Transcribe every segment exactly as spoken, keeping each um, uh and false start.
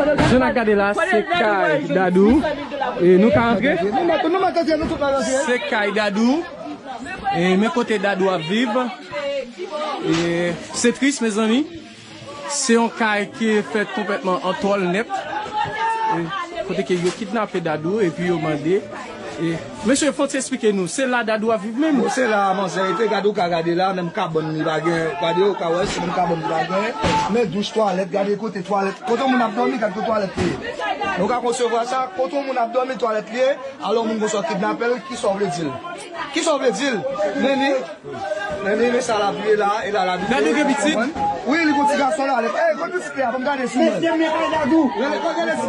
Jan n ap gade la, se kay Dadou. E nou ka antre? Nou mèt, nou mèt antre, nou tout mèt antre. Se kay Dadou. E men kote Dadou ap viv. E se tris, mezanmi. Se yon kay ki fèt konplètman an tòl nèt. E kote ke yo kidnape Dadou epi yo mande. E, mesye, fò w ti eksplike nou, se la Dadou ap viv menm? Bon, se la manzè rete, gade, ou ka gade la, menm kabann li pa gen, gade, ou ka wè, se menm kabann li pa gen, men douch, twalèt, gade kote twalèt, kote moun ap dòmi, gade kote twalèt li ye. Nou ka konsevwa sa, kote moun ap dòmi, twalèt li ye, alò moun konsa kidnape l, kisa w vle di l? Kisa w vle di l? Men li, men li, men sa l ap ye la, e la l ap ye. Dadou gen pitit? Wi, li gon ti gason la, e, gon pitit li a, ban m gade sou mwen. Mesye, men kay Dadou.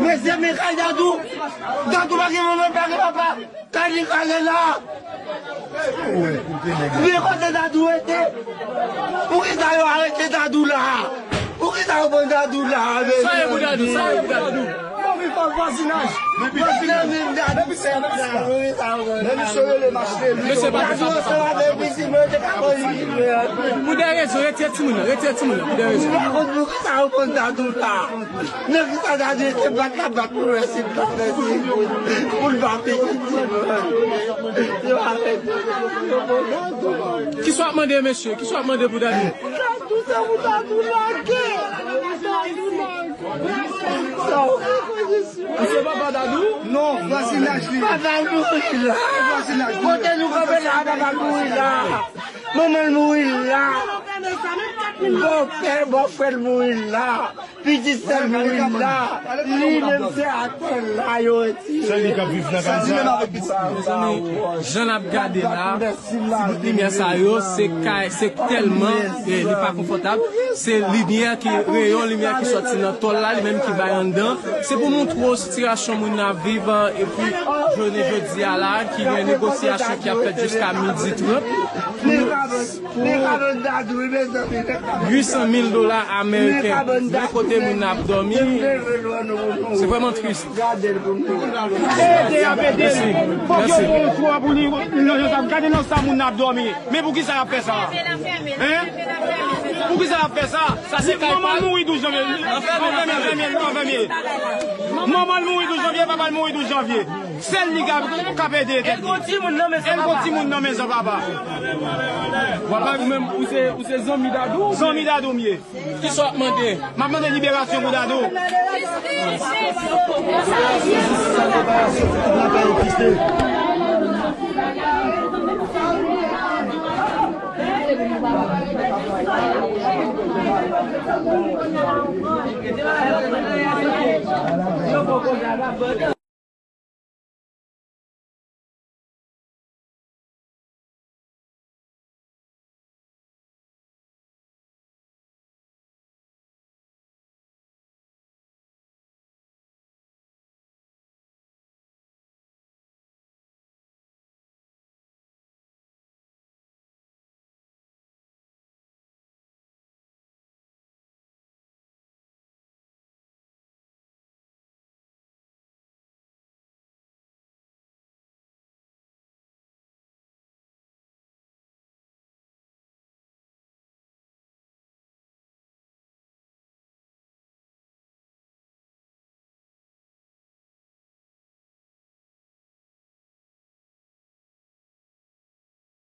Mesye, men kay Dadou. Dadou pa gen manman, pa gen papa. Kay li kale la. Men kote Dadou rete? Poukisa yo arete Dadou la? Poukisa yo pran Dadou la? Sa ye pou Dadou? Sa ye pou Dadou? Mwen vin pa vwazinaj. Mwen vin depi se, depi se la. Men misye rele mache li. Mesye pa gen sa. Pou de rezon, retire timoun nan, retire timoun nan, pou de rezon. Mwen pa konn poukisa yo pran Dadou la. Nan kisa Dadou se bat la bat pou resi pou fè si pou l pa peye timoun. Yo avèk Dadou. Kisa w ap mande, mesye? Kisa w ap mande pou Dadou? Dadou, se pou Dadou lage. Ou se papa Dadou? Non, vwazinaj li. Papa l mouri la. Vwazinaj li. Kote nou kanpe la, papa l mouri la. Manman l mouri la. Bòpè, bòfrè l mouri la. Pitit sè l mouri la. Li menm se atè la yo retire. Se li k ap viv nan kay sa. Mezanmi, jan n ap gade la, ti bout limyè sa yo, se kay, se tèlman, eh, li pa konfòtab. Se limyè ki, reyon limyè ki sòti nan tòl la, li menm ki bay anndan. Se pou montre w sitiyasyon moun nan ap viv, eh, epi jounen jodi a la, ki gen negosyasyon ki ap fèt jiska midi trant. Pou uit san mil dola ameriken. Men kote moun nan ap dòmi. Se vrèman tris. Ede y ap ede l. Fòk yo pran yon swa pou li. Gade nan sa moun nan ap dòmi. Men poukisa y ap fè sa? Hein? Poukisa y ap fè sa? Manman l mouri douz janvye. An fèmye, an fèmye. Manman l mouri douz janvye, papa l mouri douz janvye. Sèl li k ap, k ap ede tèt li. El gon timoun nan men san papa. El gon timoun nan men san papa. W ap pa menm, ou se, ou se zanmi Dadou? Zanmi Dadou m ye. Kisa w ap mande? M ap mande liberasyon pou Dadou.